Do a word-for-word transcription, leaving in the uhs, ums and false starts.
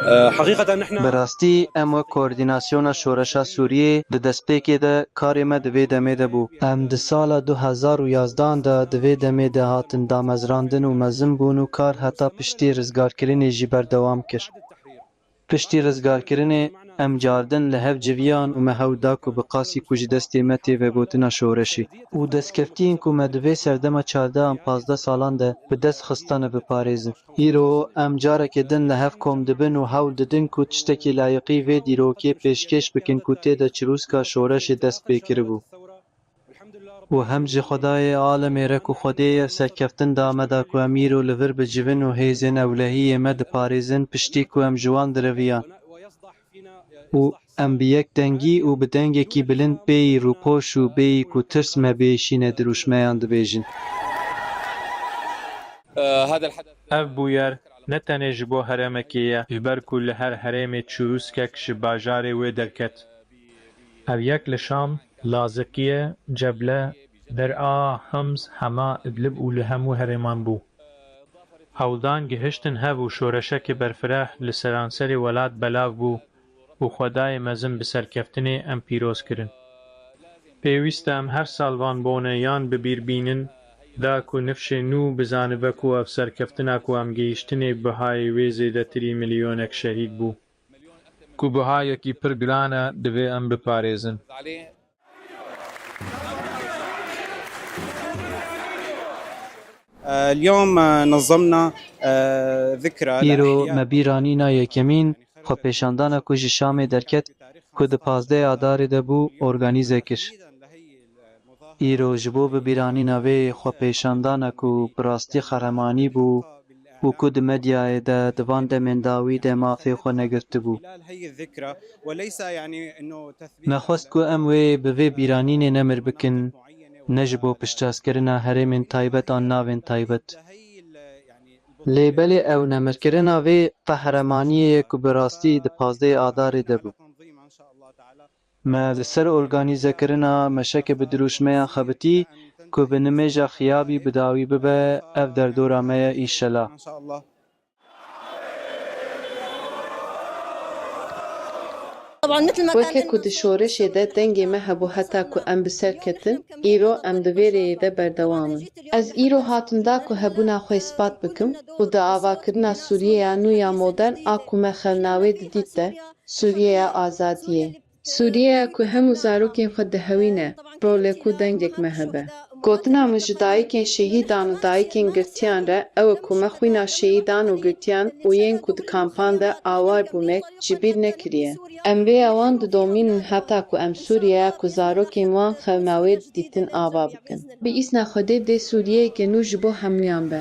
Bi rastî em wek Koordînasyona Şoreşa Sûriyê di destpêkê de karê me di vê demê de bû. Em di sala du hezar û yazdehan de di vê demê de hatin damezrandin û mezin bûn û kar heta piştî rizgarkirinê jî berdewam kir. Piştî rizgarkirinê em cardin li hev civiyan û me hewl da ku bi qasî ku ji destê me tê vegotina şoreşê û destkeftiyên ku me di vê serdema çardeh an pazdeh salan de bi dest xistane biparêzin. Îro em careke din li hev kom dibin û hewl didin ku tiştekî layiqî vê dîrokê pêşkêş bikin ku tê de çirûska şoreşê dest pê kiribû. Û hem ji Xwedayê alemê re ku Xwedê ye serkeftin da me da ku em îro li vir bi civin û hêzên ewlehiyê me diparêzin piştî ku em ji wan direviyan. Û em bi yek dengî û bi dengekî bilind bêyî rûpoş û bêyî ku tirs me bêşîne dirûşmeyan dibêjin. Ev bûyer ne tenê ji bo herêmekê ye, ji ber ku li her herêmê çirûskek ji bajarê wê derket. Ev yek li Şam, Laziqiye, Ceble, Der'a, Hims, Hema, Idlib û li hemû herêman bû. Hewldan gihiştin hev û şoreşeke berfireh li seranserê welat belav bû û Xwedayê mezin bi serkeftinê em pîroz kirin. Pêwîst e em her sal van bone yan bi bîr bînin, da ku nifşê nû bizanibe ku ev serkeftina ku em gihiştinê bihayê wê zêdetirî milyonek şehîd bû. Ku bihayekî pir giran e, divê em biparêzin. Îro me bîranîna yekemîn xwepêşandana ku ji Şamê derket ku di pazdeh Adarê de bû, organîze kir. Îro ji bo bibîranîna vê xwepêşandana ku bi rastî qehremanî bû û ku di medyayê de di van demên dawî de mafê xwe negirtibû. Me xwest ku em wê bi vê bîranînê nemir bikin, ne ji bo piştrast kirina herêmên taybet an navên taybet. Lê belê ew nemirkirina vê qehremaniyê ye ku bi rastî di pazdeh Adarê de bû. Me li ser organîzekirina meşeke bi dirûşmeyan xebitî ku bi nimêja xiyabî bi dawî bibe, ev derdora me ye, înşela. Weke ku di şoreşê de dengê me hebû heta ku em bi ser ketin, îro em di vê rêyê de berdewam in. Ez îro hatim da ku hebûna xwe îspat bikim û di avakirina Sûriyeya nû ya modern a ku me xewna wê didît de, Sûriyeya azadiyê. Sûriyeya ku hemû zarokên xwe dihewîne, rolek û dengek me hebe. Gotina min ji dayikên şehîdan û dayikên girtiyan re ew e ku me xwîna şehîdan û girtiyan û yên ku di kampan de awar bûne, ji bîr nekiriye. Em rêya wan didomînin heta ku em Sûriyeya ku zarokên wan xewna wê didîtin ava bikin. Bi îsna Xwedê dê Sûriyeyeke nû ji bo hemûyan be.